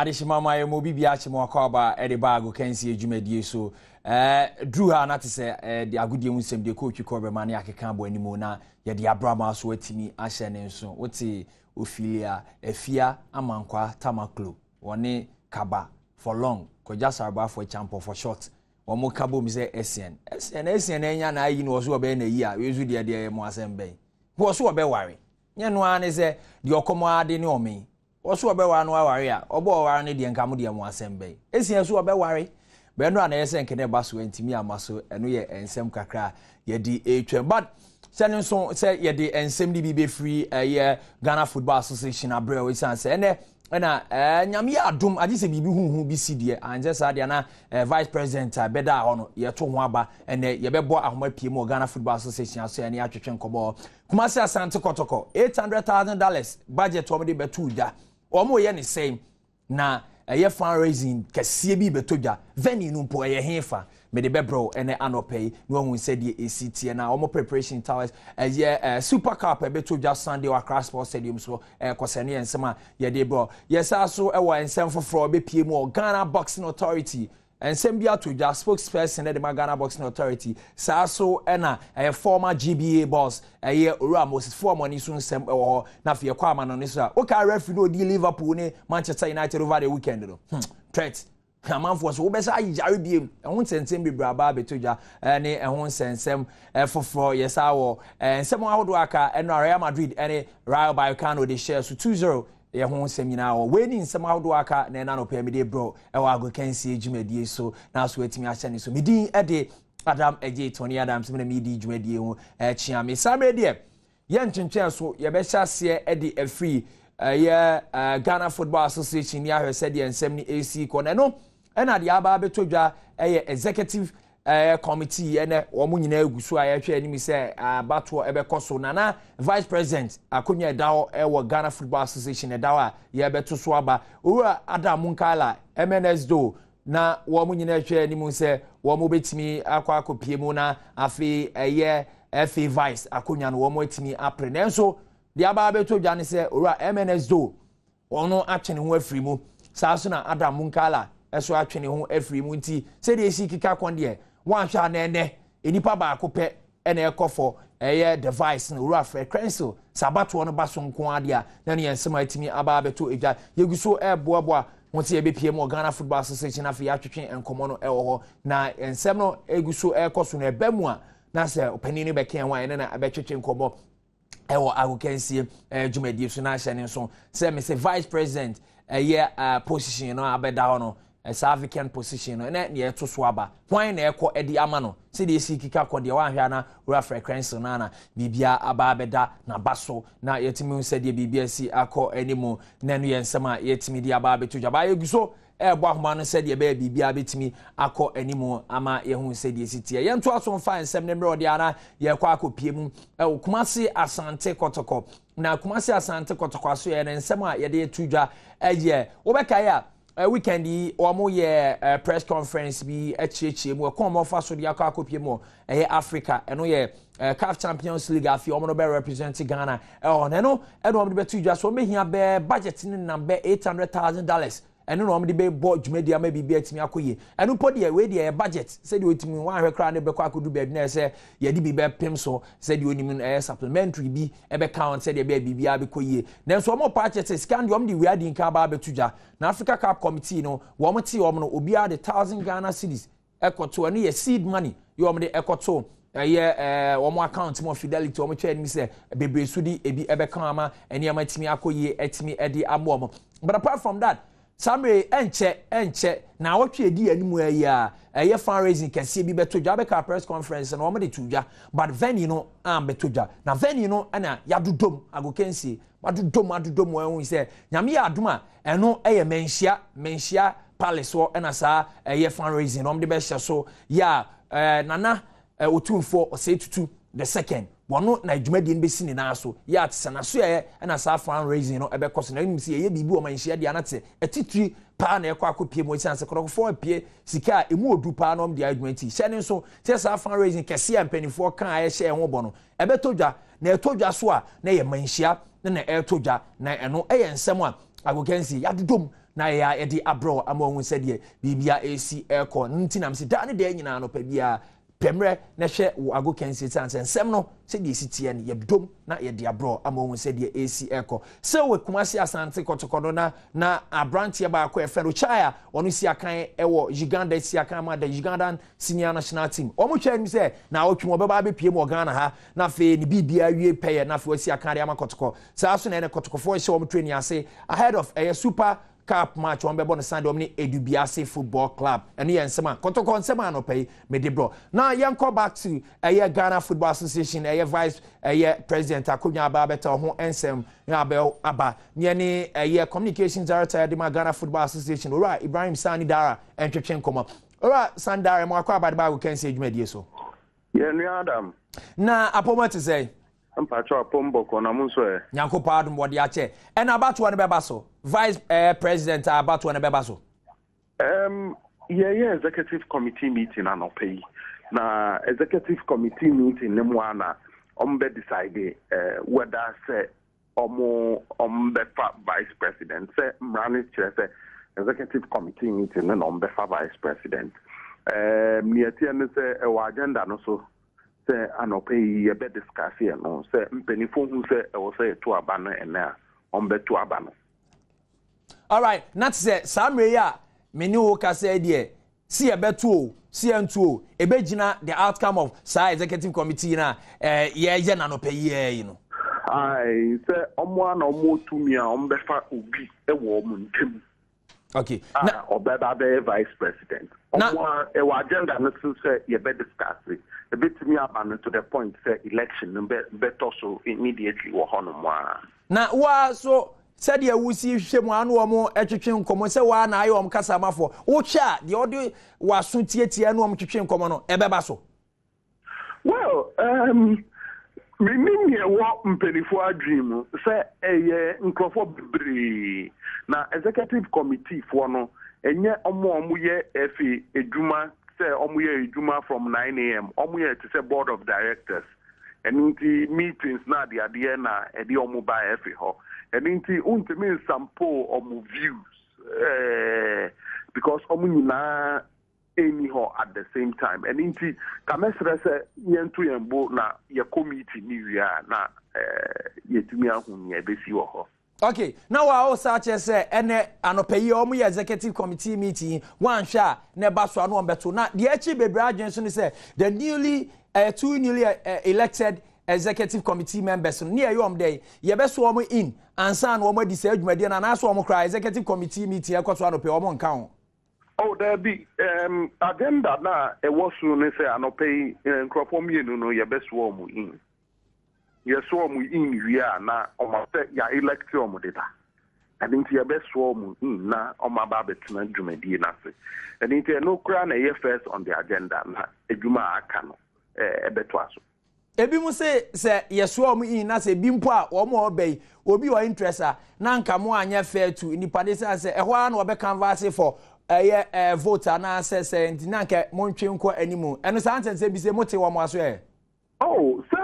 Adehyema ma yɛ mo bibi akye mo akɔ aba ɛde ba agokansie dwumadie so. Duru ha na te sɛ de agodie ho nsɛm deɛ kɔɔtwi kɔ bɛma ne akeka abɔ anim na yɛde abrama so atumi ahyɛ ne nso. Wote Ophelia Afia Amankwa Tamaklo, wɔne Kaba for long, Kwadwo Asarbafo Acheampong for short. Wɔn ka bom sɛ Essien. Essien, Essien anya na ayi no wɔ so ɔbɛyɛ na yi a, wei nso deɛ deɛ yɛ mo asɛm bɛn. Wɔ so ɔbɛware. Nyɛ no ara ne sɛ deɛ ɔkɔm ara de ne ɔme. Wɔ so ɔbɛware no aware a, ɔbɔ ɔware no deɛ nka mo deɛ mo asɛm bɛn. Essien so ɔbɛware. Bɛn no a na ɛyɛ sɛ nkene ba so ntumi ama so, ɛno yɛ nsɛm kakra yɛde ɛretwam. But sɛ no nso sɛ yɛde nsɛm no bi bɛfiri ɛyɛ Ghana Football Association abrɛ o, ɛsiane sɛ ɛnɛ ɛna Nyame yɛ adom agye sɛ biribi huhu bi si deɛ, ansɛ saa deɛ na vice president a bɛda hɔ no yɛto ho aba. Ɛnɛ yɛbɛbɔ ahoma pie mu wɔ Ghana Football Association aso ɛne atwetwe nkɔmmɔ. Kumasi Asante Kɔtɔkɔ $800,000 budget wɔn de bɛto dwa, wɔn yɛ ne sɛn na ɛyɛ fundraising kɛseɛ bi bɛtɔ dwa. Venue no mpo ɛyɛ hefa mede bɛbrɛw ɛnɛ anɔpɛ yi na wɔn sɛdeɛ esi teɛ na wɔn preparation towers ɛyɛ Super Cup ɛbɛtɔ dwa Sunday wɔ Accra Sports Stadium so. Ɛkɔsɛ no yɛ nsɛm a yɛde brɛ yɛsa so. Ɛwɔ nsɛm foforɔ ɛbɛpie mu wɔ Ghana Boxing Authority, nsɛm bi ato dwa. Spokesperson ɛde ma Ghana Boxing Authority, saa so ɛna ɛyɛ former GBA boss, ɛyɛ Owura Moses Foɔ ani so nsɛm ɛwɔ hɔ. Na afei ɛkɔ ama no ne so a woka referee no odi Liverpool ne Manchester United over the weekend no, threat amanfoɔ so wobɛsɛ ayare biem. Ɛho nsɛnsɛm bebree aba abɛtɔ dwa ɛne ɛho nsɛnsɛm foforɔ. Yɛsa wɔ nsɛm ahodoɔ aka ɛno Real Madrid ɛne Rayo Vallecano de hyɛ so 2-0. Yɛ ho nsɛm nyinaa wɔ wei ne nsɛm ahodoɔ aka na ɛna nɔpɛ mede brɛ ɛwɔ agokansie dwumadie so na so atumi ahyɛ ne so. Medin ɛde Adam Agye Tony Adams na medi dwumadie ho ɛkyea me. Saa mmerɛ deɛ yɛn so yɛbɛhyɛ aseɛ ɛde afiri ɛyɛ Ghana Football Association ni ahwɛ sɛdeɛ nsɛm no ɛsi kɔ. Na ɛno ɛna deɛ aba abɛtɔ dwa ɛyɛ executive committee ɛnɛ wɔn nyinaa egu so a yɛhwɛ anim sɛ abatoɔ ɛbɛkɔ so. Nana vice president akonnwa ɛda hɔ ɛwɔ Ghana Football Association ɛda hɔ a yɛbɛto so aba, Owura Adam Munkaila MNS do, na wɔn nyinaa hwɛ anim sɛ wɔn bɛtumi akɔ akɔpie mu. Na afei ɛyɛ FA vice akonnwa no wɔn atumi apere, nanso deɛ aba abɛtɔ dwa ne sɛ Owura MNS do wɔn atwe ne ho afiri mu. Saa so na Adam Munkaila ɛso atwe ne ho afiri mu. Nti sɛdeɛ esi keka kɔn deɛ wɔanhwɛ anɛnɛ nipa baako pɛ ɛna ɛkɔ fɔ ɛyɛ the vice no, Owura Fred Crentsil. Sɛ abatoɔ no ba so nko adeɛ a, na ne yɛn nsɛm a atumi aba abɛtɔ edwa. Yɛgu so ɛɛboaboa ho sɛ yɛbɛpie mu wɔ Ghana Football Association, afei yɛatwetwe nkɔmmɔ no ɛwɔ hɔ. Na nsɛm no egu so ɛrekɔ so no ɛbɛ mu a, na sɛ ɔpanin no bɛka ho a, ɛne na ɛbɛtwetwe nkɔmmɔ ɛwɔ agokansie dwumadie so. Na ahyɛ ne nso sɛ mr vice president ɛyɛ position no abɛda hɔ no, saa vacant position no ɛnɛ nea ɛto so aba, hwan na ɛkɔ ɛde ama no? Sɛdeɛ esi keka kɔ deɛ wahwɛ ana Wura Fred Crentsil no ana biribia aba abɛda n'aba so na yɛtumi hu sɛdeɛ biribia si akɔ anim. Na ɛno yɛ nsɛm a yɛtumi de aba abɛto dwa. Baa yɛgu so ɛrebɔ ahoma no sɛdeɛ ɛbɛyɛ biribiara bɛtumi akɔ anim ama yɛhu sɛdeɛ esi teɛ. Yɛnto aso mfa nsɛm ne mmerɛ ɔde ana yɛkɔ akɔpie mu ɛwɔ Kumase Asante Kɔtɔkɔ. Na Kumase Asante Kɔtɔkɔ aso yɛ ne nsɛm a yɛde to dwa ɛyɛ wobɛkae a weekend yi wɔn yɛ press conference bi akyerɛkyerɛ mu ɛkɔn wɔn fa so de akɔ akɔpie mu ɛyɛ Africa, ɛno yɛ CAF Champions League. Afei wɔn no bɛ represent Ghana ɛwɔ na ɛno ɛna wɔn de bɛto dwa so wɔn bɛhia bɛɛ budget ne nam bɛ $800,000. Ɛno na wɔn de bɛbɔ dwumadi ama biribi atumi akɔ yie. Ɛno po deɛ, wei deɛ yɛ budget sɛdeɛ otumi wɔn ahwɛ koraa ne bɛkɔ akɔdu baabi na ɛsɛ yɛde bi bɛpem so sɛdeɛ onim no ɛyɛ supplementary bi ɛbɛka wɔn sɛdeɛ ɛbɛyɛ biribiara bɛkɔ yie. Nanso wɔn pa akyɛ sɛ sika deɛ wɔn de wia di nka aba abɛto dwa na Africa Cup committee no wɔn te wɔn no obiara de 1,000 Ghana cedis ɛkɔto. Ɛno yɛ seed money yɛ wɔn de ɛkɔto ɛyɛ wɔn account mu Fidelity. Wɔn twɛ anim sɛ bebree so de ebi ɛbɛka ama nneɛma atumi akɔ yie ɛtumi ɛde ama wɔn. But apart from that, samre ɛnkyɛ ɛnkyɛ na awɔtwe edi anim ayi a ɛyɛ fundraising kɛseɛ bi bɛto dwa. Abɛka press conference no wɔn de to dwa, but venue no ambɛto dwa. Na venue no ɛna yadodom agokansie adodom adodom wɔn ɛho sɛ Nyame yɛ adom a, ɛno ɛyɛ Manhyia Palace hɔ. Ɛna saa ɛyɛ fundraising na wɔn de bɛhyɛ so yɛ a Nana Otumfoɔ Ɔsɛe Tutu the Second wɔn na dwumadie no bɛsi ne nan so yɛ ate sɛ n'aso yɛ. Ɛna saa fundraising no ɛbɛkɔ so na ɛnim sɛ yɛyɛ biribi wɔ Manhyia deɛ anate atitiri paa na ɛkɔ akɔpie mu, ɛsiane sɛ Kɔtɔkɔfoɔ apue sika a emu odu paa na wɔn de adwuma. Ti hyɛ ne nso sɛ saa fundraising kɛseɛ a mpanimfoɔ kan a ɛhyɛ ɛho bɔ no ɛbɛtɔ dwa. Na ɛtɔ dwa so a, na ɛyɛ Manhyia na ɛtɔ dwa. Na ɛno ɛyɛ nsɛm a agokansi yɛadodom. na yɛ a yɛde abrɛ ama wɔn sɛdeɛ biribia ɛresi ɛrekɔ no. Nti nam sɛ daa ne daa nyinaa no pɛ biara pɛ mmerɛ na hwɛ wɔ agokansie, sane sɛ nsɛm no sɛdeɛ ɛsi teɛ no, yɛdom na yɛde abrɛ ama wɔn sɛdeɛ ɛresi ɛrekɔ. Sɛ wɔ Kumasi Asante Kɔtɔkɔ no, na aberanteɛ baako a yɛfrɛ no Chaya, ɔno si akan wɔ Uganda, si akan ma the Ugandan senior national team. Wɔn hwɛ anim sɛ na awɔtwe mu ɔbɛba abɛpie mu wɔ Ghana ha, na afei ne biribiara wie pɛyɛ, na afei wasi akan de ama Kɔtɔkɔ. Saa so na ɛne Kɔtɔkɔfoɔ hyɛ wɔn training ase ahead of ɛyɛ Super Cup match wɔn bɛbɔ no Sunday, wɔn ne Edubiase Football Club. Ɛno yɛ nsɛm a Kɔtɔkɔ nsɛm a anɔpa yi mede brɔ. Na yɛnkɔ back to ɛyɛ Ghana Football Association, ɛyɛ vice ɛyɛ president akonnwa aba abɛta ho nsɛm na abɛ aba neɛ ne ɛyɛ communications director yɛde ma Ghana Football Association, Owura Ibrahim Sani Dara, ɛntwetwe nkɔmɔ. Owura Sani Dara, mo akɔ abade baako kɛnse adwumadie so. Yɛn nua Adam. Na apɔmɔ te sɛ? Mpakyɛw, apɔm bɔkɔ, na mo nso ɛ? Nyankopɔn adom, wɔde akyɛ. Ɛna abatoɔ no bɛba so, vice president a abatoɔ no bɛba so? Yɛyɛ executive committee meeting anɔpa yi, na executive committee meeting ne mu a na ɔmo bɛ decide whether sɛ ɔmo bɛfa vice president, sɛ mmara no kyerɛ sɛ executive committee meeting no na ɔmo bɛfa vice president. Nea ɛteɛ no sɛ ɛwɔ agenda no so sɛ anɔpa yi yɛbɛ discuss yɛ no, sɛ mpanimfoɔ hu sɛ ɛwɔ sɛ yɛto aba no ɛnɛ a, ɔmo bɛto aba no. Alright, na te sɛ saa mmerɛ yi a me ne wo kasa yi deɛ, si yɛbɛto o, si yɛnto o, ɛbɛgyina the outcome of saa executive committee yi na yɛyɛ n'anɔpa yi yi no. Ayi sɛ ɔmo a na ɔmo tumi a ɔmo bɛfa obi wɔ ɔmo ntam a na ɔbɛba bɛyɛ vice president. Na ɔmo a ɛwɔ agenda no so sɛ yɛbɛ discuss, ebetumi aba no to the point sɛ election no bɛtɔ so immediately wɔ hɔnom a. Na waa so sɛdeɛ wosi hwehwɛ mu ano, wɔn twetwe nkɔmɔ sɛ waa na ayɛ wɔn kasamafoɔ, wohwɛ a, deɛ ɔde waso tietie ne wɔn twetwe nkɔmɔ no, ɛbɛba so? Well, menim nea ɛwɔ mpanimfoɔ adwene mu sɛ ɛyɛ nkurɔfoɔ bebree, na executive committee foɔ no, ɛnyɛ ɔmo a ɔmo yɛ FA adwuma sɛ ɔmo yɛ adwuma from 9 a.m. Ɔmo yɛ te sɛ board of directors. Ɛno nti meetings na adeadeɛ na ɛde ɔmo ba FA hɔ. Ɛno nti wontumi nsampo ɔmo views because ɔmo nyinaa ɛnni hɔ at the same time. Ɛno nti ka mɛsrɛ sɛ yɛnto yɛn bo na yɛkɔ meeting ne wie a, na yɛtumi ahu nea ɛbɛsi wɔ hɔ. Okay, na wa o sa kyerɛ sɛ ɛnɛ anɔpɛ yi ɔmo yɛ executive committee meeting, wanhwɛ a na ɛba so a na wɔn bɛto. Na deɛ akyi bebree adwene so ne sɛ the newly two newly elected executive committee members no ne yɛ wɔn dɛ yɛbɛso wɔn in ansa na wɔn adi saa dwumadie no, anaasɛ wɔn koraa executive committee meeting ɛkɔ so anɔpɛ, wɔn nka ho? Oh, daabi, agenda na ɛwɔ so ne sɛ anɔpɛ yi nkurɔfoɔ mmienu no yɛbɛsoa ɔmo in. Yɛsoa ɔmo in wie a, na ɔmo sɛ yɛ elect ɔmo deda. Ɛno nti yɛbɛsoa ɔmo in na ɔmo aba abɛtena dwumadie n'ase. Ɛno nti ɛno koraa na ɛyɛ first on the agenda, na adwuma a aka no ɛbɛtoa so. Ebi mu sɛ yɛsoa wɔn in na sɛ ebi mpo a wɔn a ɔbɛ yi obi wɔ interest a, na nka mo anyɛ fair to nipa de sɛ ɛhɔ ara na wɔbɛ canvass for ɛyɛ vote anaasɛ sɛ nti na nka mo ntwe nkɔ anim. Ɛno saa nsɛnsɛm bi sɛ mo te wɔn aso ɛ? Oh, sɛ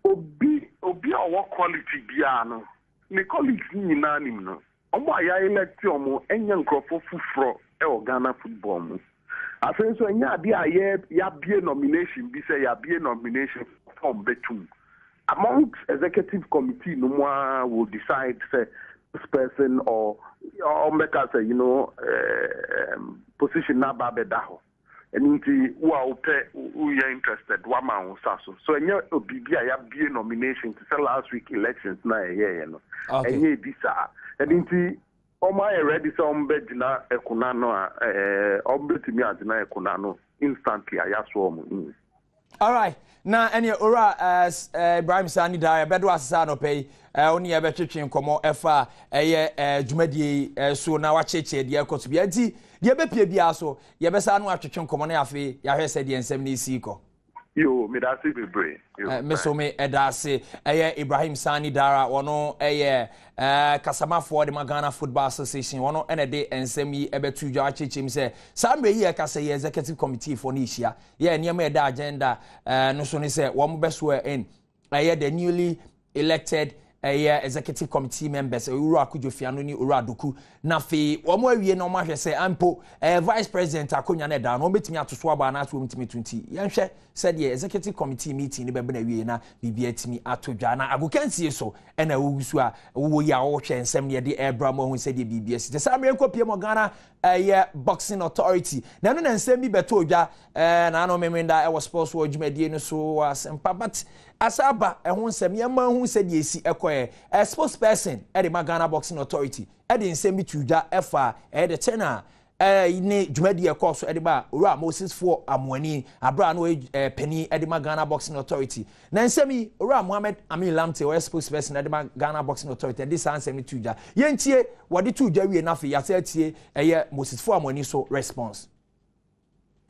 obi a ɔwɔ quality biara no, ne colleagues nyinaa nim no. Ɔmo a yɛ elect ɔmo ɛnyɛ nkurɔfoɔ foforɔ ɛwɔ Ghana football mu. Afei nso ɛnyɛ adeɛ a yɛ yɛabie nomination bi sɛ yɛabie nomination form bɛtum. Among executive committee no mu a will decide sɛ this person or ɔmbɛka sɛ position na aba abɛda hɔ. Ɛno nti wo a wopɛ, woyɛ interested, wama wo nsa so. So ɛnyɛ biribi a yɛabie nomination te sɛ last week elections na yɛyɛeɛ no. Ɛnyɛ ebi saa. Ɛno nti ɔmo ayɛ ready sɛ ɔmo bɛgyina ɛkona no a, ɔmo bɛtumi agyina ɛkona no instantly a yɛasoa ɔmo in. Alright, na ɛneɛ Owura Ibrahim Sani Daa, yɛbɛdo asesa anɔpɛ yi wo ne yɛbɛtwetwe nkɔmmɔ ɛfa ɛyɛ dwumadie yi so na wakyerɛkyerɛ deɛ ɛkɔ so bia. Nti deɛ ɛbɛpie biara so yɛbɛsa no atwetwe nkɔmmɔ no, afei yɛahwɛ sɛ deɛ nsɛm no ɛsii kɔ. Yo, meda ase bebree. Yo, me so me ɛda ase. Ɛyɛ Ibrahim Sani Dara, wɔno ɛyɛ kasamafoɔ de ma Ghana Football Association. Wɔno ɛna de nsɛm yi ɛbɛto dwa akyerɛkyerɛ mu sɛ saa mmerɛ yi yɛka sɛ yɛ executive committee foɔ no yɛhyia yɛ nneɛma ɛda agenda no so ne sɛ wɔn bɛsoa in ɛyɛ the newly elected Ɛyɛ Executive Committee members, Owura Kojo Fiano ne Owura Doku, na afei wɔn awie na wɔn ahwɛ sɛ ampo ɛyɛ Vice President akonnwa no ɛda no wɔn bɛtumi ato so aba anaasɛ wɔn ntumi to. Nti yɛnhwɛ sɛdeɛ Executive Committee meeting no bɛbɛ na awie na biribi atumi ato dwa. Na agokansie so ɛna ɛwɔ so a wɔwɔ yi a wɔhwɛ nsɛm no yɛde ɛrebra mu ahu sɛdeɛ biribi asi te. Saa mmerɛ nkɔ pie mu Ghana ɛyɛ Boxing Authority na ɛno na nsɛm bi bɛtɔ dwa na ano memenda ɛwɔ sports wɔ dwumadie no so wɔ Asɛmpa, but asa aba ɛho nsɛm yɛma hu sɛdeɛ esi ɛkɔɛ. Spokesperson ɛde ma Ghana Boxing Authority ɛde nsɛm bi to dwa ɛfa ɛyɛ de kyɛn a ne dwumadie ɛkɔɔ so ɛde ba Owura Moses Foɔ Amoani abira no ɔyɛ panin ɛde ma Ghana Boxing Authority. Na nsɛm yi, Owura Mohammed Amin Lamte, ɔyɛ spokesperson ɛde ma Ghana Boxing Authority, ɛde saa nsɛm no to dwa. Yɛntie wɔde to dwa wie n'afei yɛasɛ atie ɛyɛ Moses Foɔ Amoani so response.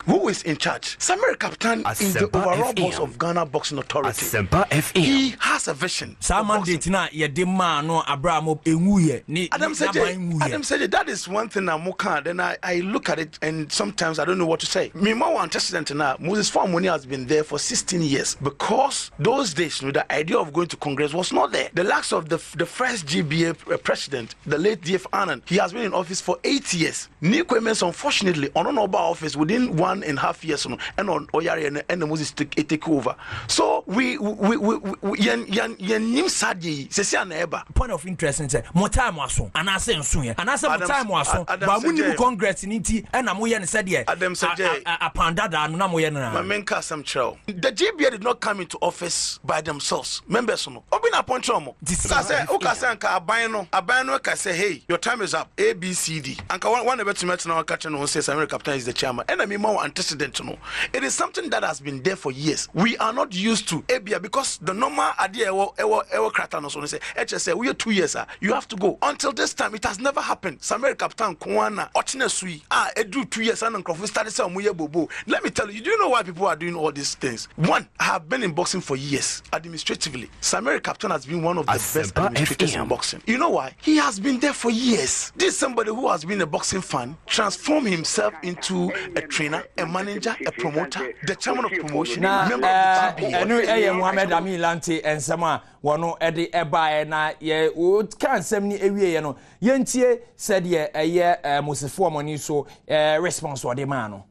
Who is in charge? Samir Captain is the overall boss of Ghana Boxing Authority. Asempa FM. He has a vision. Saa mandate na yɛde maa no abira mo enwuyɛ ne Adam n'aban nwuyɛ. Adam Seje, that is one thing I'm okay. Then I look at it and sometimes I don't know what to say. Me more antecedent now. Moses Foh has been there for 16 years because those days, the idea of going to Congress was not there. The likes of the first GBA president, the late D.F. Annan, he has been in office for 8 years. Nii Kwei Mensah, unfortunately, on an office within 1.5 years, no, and on Oyari and the Moses take over. So we yen yen yen nim sadie, sesi ana eba. Point of interest n sɛ mo time aso anaasɛ nso yɛ anaasɛ mo time aso ba mo nim Congress ni nti ɛna mo yɛ no sɛdeɛ apan dadaa no na mo yɛ no na. Ma menka asɛm kyerɛ wo. The GBA did not come into office by themselves. Members no. Obi na appoint wɔn. Ka sɛ woka sɛ anka aban no ka sɛ, "Hey, your time is up, A B C D." Anka wɔn na bɛtumi atena wɔn ka kyerɛ no ho sɛ Samir Captain is the chairman. Ɛna mi ma wɔn antecedent no. It is something that has been there for years. We are not used to ebia because the normal idea ɛwɔ krata no so no sɛ ɛkyɛ sɛ woyɛ 2 years a, you have to go. Until this time, it has never happened. Samir Captain kwan na ɔtena so yi a ɛduru 2 years ana nkurɔfo start sɛ ɔmo yɛ bobo. Let me tell you, do you know why people are doing all these things? One, I have been in boxing for years. Administratively, Samir Captain has been one of the best administrators in boxing. You know why? He has been there for years. This is somebody who has been a boxing fan, transform himself into a trainer, a manager, a promoter, the chairman of promotion, na member of the GBA. Ɛno ɛyɛ Mohammed Amin Lante nsɛm a wɔno ɛde ɛbaeɛ na yɛ wɔka nsɛm no awieɛ no, yɛntie sɛdeɛ ɛyɛ Moses Foh Amoani so response ɔde maa no.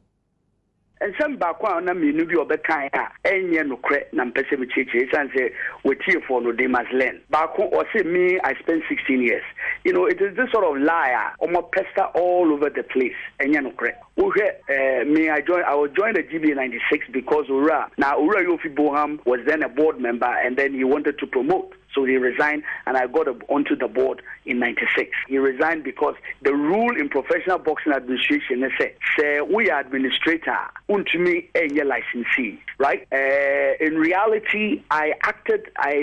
Nsɛm baako a na mmienu bi a ɔbɛkae a ɛnyɛ nokorɛ na mpɛ sɛ mekyerɛkyerɛ ɛsiane sɛ wɔtiefoɔ no, they must learn. Baako, ɔse me, I spent 16 years. It is this sort of lie a ɔmo pester all over the place. Ɛnyɛ nokorɛ. Wohwɛ me, I was joined the GBA 96 because Owura na Owura Yofi Boham was then a board member and then he wanted to promote. So he resigned, and I got onto the board in 96. He resigned because the rule in professional boxing administration is sɛ, we are administrator, wontumi ɛnyɛ licensee, right? In reality, I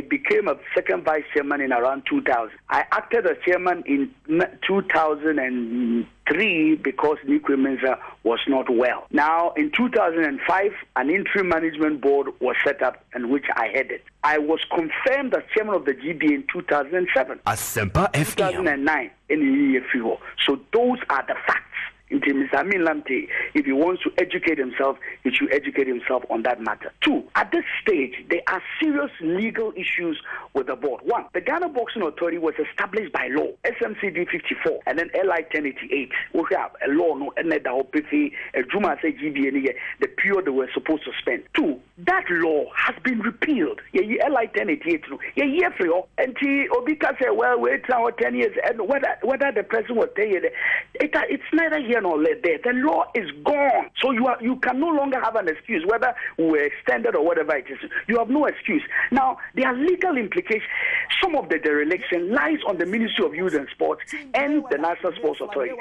became a second vice chairman in around 2000. I acted as chairman in 2003 because Nii Kwei Mensah was not well. Now, in 2005, an interim management board was set up and which I headed. I was confirmed as chairman of the GBA in 2007. Asempa FM. 2009 in the EFU. So those are the facts. Nti Mr. Amin Lamte, if he wants to educate himself, he should educate himself on that matter. Two, at this stage, there are serious legal issues with the board. One, the Ghana Boxing Authority was established by law, SMCD 54, and then LI 1088. We have a law, no, and a Juma sɛ GBA, the period they were supposed to spend. Two, that law has been repealed. Yeah, LI 1088, no. Yeah, free. And obi ka sɛ, well, wait now 10 years, and whether the person was 10 years, it's neither here nor there. The law is gone. So you can no longer have an excuse, whether we were extended or whatever it is. You have no excuse. Now, there are legal implications. Some of the dereliction lies on the Ministry of Youth and Sports and the National Sports Authority.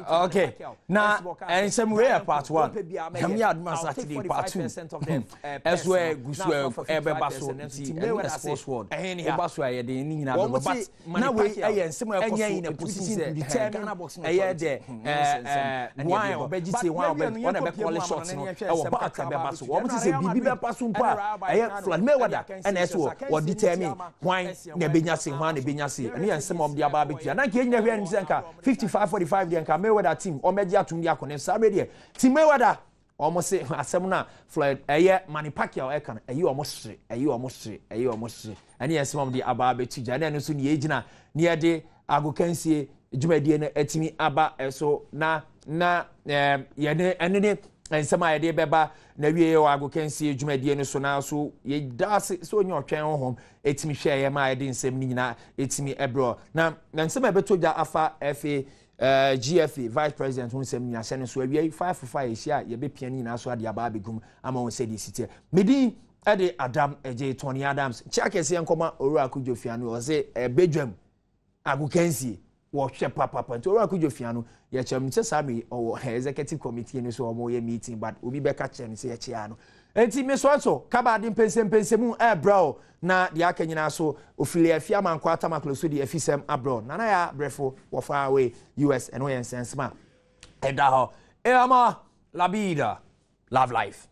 Okay. Now, nsɛm wei yɛ part one. Nyame adoma, Saturday part two ɛso ɛ gu so ɛbɛba so. Nti ɛno yɛ Sports World woba so a, yɛde ne nyinaa bɛba, but na wei ɛyɛ nsɛm a ɛkɔ so position to determine ɛyɛ dɛ wɔn a ɔbɛgye se wɔn a ɔbɛ wɔn a ɛbɛ call shot no ɛwɔ part a ɛbɛba so. Wɔn ti sɛ biribi bɛpa so mpo a, ɛyɛ Floyd Mayweather ɛna ɛso wɔ wɔ determine hwan na ɛbɛnya se, hwan na ɛbɛnya se. Ɛno yɛ nsɛm a wɔde aba abɛtua na nka yɛn nyinaa hwɛ anim sɛ nka 55-45 deɛ, nka Mayweather team ɔmɛgye atum de akɔ ne saa bɛ deɛ. Team Mayweather. Wɔn se asɛm no a Floyd ɛyɛ Manny Pacquiao ɛka no ɛyi wɔn sere, ɛyi wɔn sere, ɛyi wɔn sere. Ɛne yɛn nsɛm a wɔde aba abɛto gya. Ɛne ɛno nso ne yɛgyina ne yɛde agokansie dwumadie no atumi aba ɛso na na ɛɛ yɛne ɛne ne nsɛm a yɛde bɛba na wie wɔ agokansie dwumadie no so na so yɛda ase sɛ onye ɔtwɛn honhom ɛtumi hwɛ yɛ ma yɛde nsɛm no nyinaa ɛtumi ɛbrɛ na na nsɛm a ɛbɛtɔ dwa afa ɛfe Eh, GFA vice president ho nsɛm nyinaa hyɛ no nso awia yi 5:05 yɛhyia a yɛbɛpia no nyinaa so ade aba abɛgum ama wɔn sɛdeɛ ɛsi teɛ. Medin ɛde Adam ɛgye Tony Adams kyɛ akɛseɛ nkɔma Owura Akudwo Fiano ɔse ɛbɛdwam agokansie wɔhwɛ papapa nti Owura Akudwo Fiano yɛkyɛ no sɛ saa mi ɔwɔ executive committee no so wɔn yɛ meeting but obi bɛka kyerɛ no sɛ yɛkyea no nti mesɔn so kaba ade mpɛnsɛmpɛnsɛmu ɛbrɛ o Na deɛ aka nyinaa so, ofili afi Amankwa Tamaklo so de afisɛm abrɛ wo. Nana Yaa Brɛfo wɔ far away US, ɛno yɛ nsɛnsɛm a ɛda hɔ. Eama la vida, love life.